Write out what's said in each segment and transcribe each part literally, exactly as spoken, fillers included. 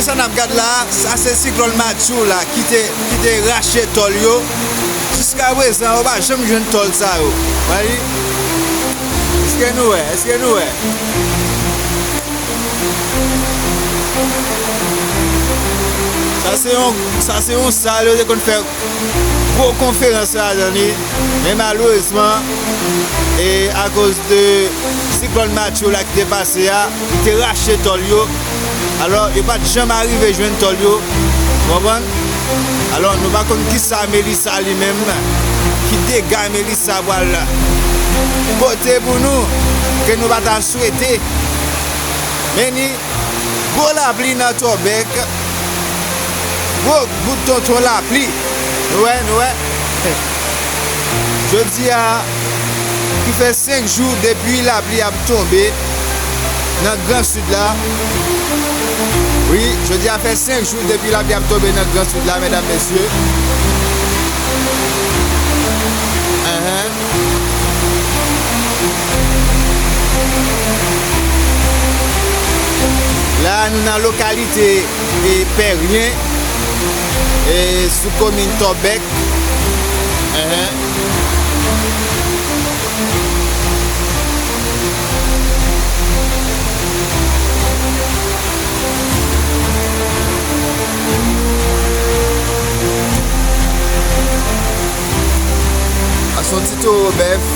Sa n ap gad la, sa se siklòn Matthew la ki te, ki te rache tòl yo. Jiska prezan, yo pa janm jwenn tòl sa yo. Wè li? Èske nou wè? Èske nou wè? Sa se yon, sa se yon sal yo te konn fè gwo konferans ladan li, men malerezman, e akoz de siklòn Matthew la ki te pase a, li te rache tòl yo. Alò, yo pa t janm arive jwenn tòl yo. Ou konprann? Alò, nou pa konn kisa Melissa li menm, ki dega Melissa pral pote pou nou, ke nou pa ta swete. Men ni gwo lapli nan Tòbèk. Gwo bout tonton lapli. Nou wè, nou wè. Jodi a, ki fè senk jou depi lapli ap tonbe nan Gran Sid la. Wi, jodi a fè senk jou depi lapli ap tonbe nan Gran Sid la, medam, mesye. Enhen. La, nou nan lokalite e Pèryen, e sou komin Tòbèk. Enhen. A se yon ti towo bèf.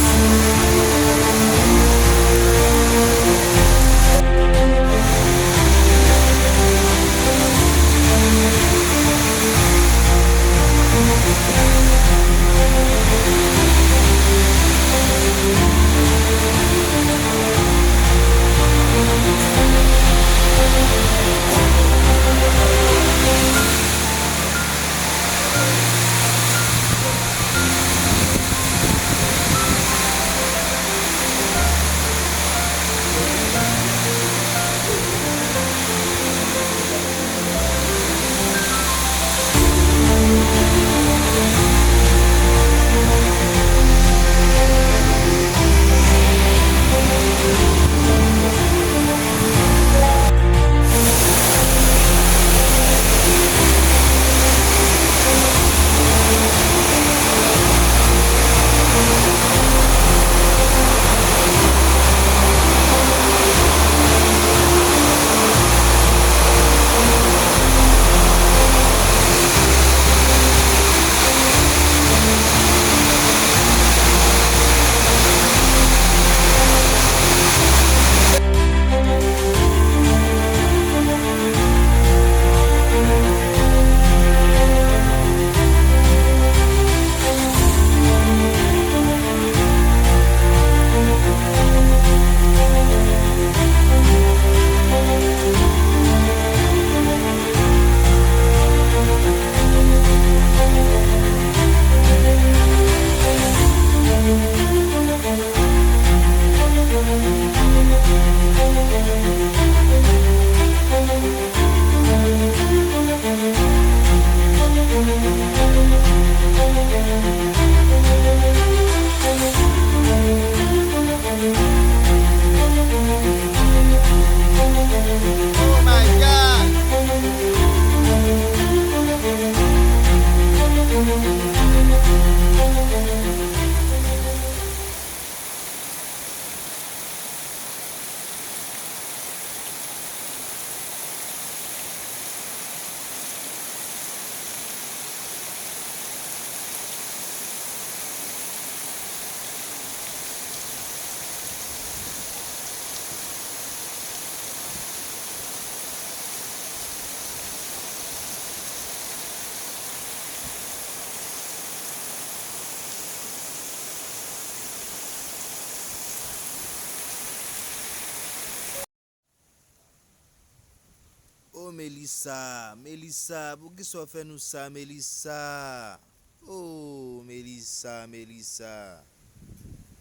Oh my God! Oh, Melissa, Melissa, poukisa w fè nou sa, Melissa? Oh, Melissa, Melissa.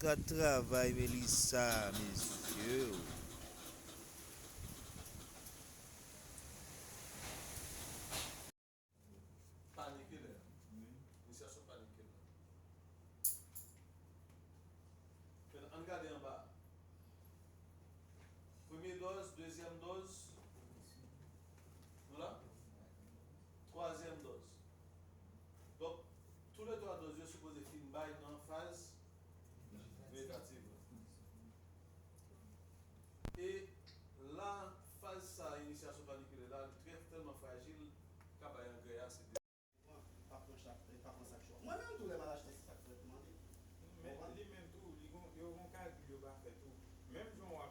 Gad travay, Melissa, mesye. Pale kilè? Mesye a sot pale kilè? Ann gade anba. Premye dòz, dezyèm dòz. Nou la? Menm jan w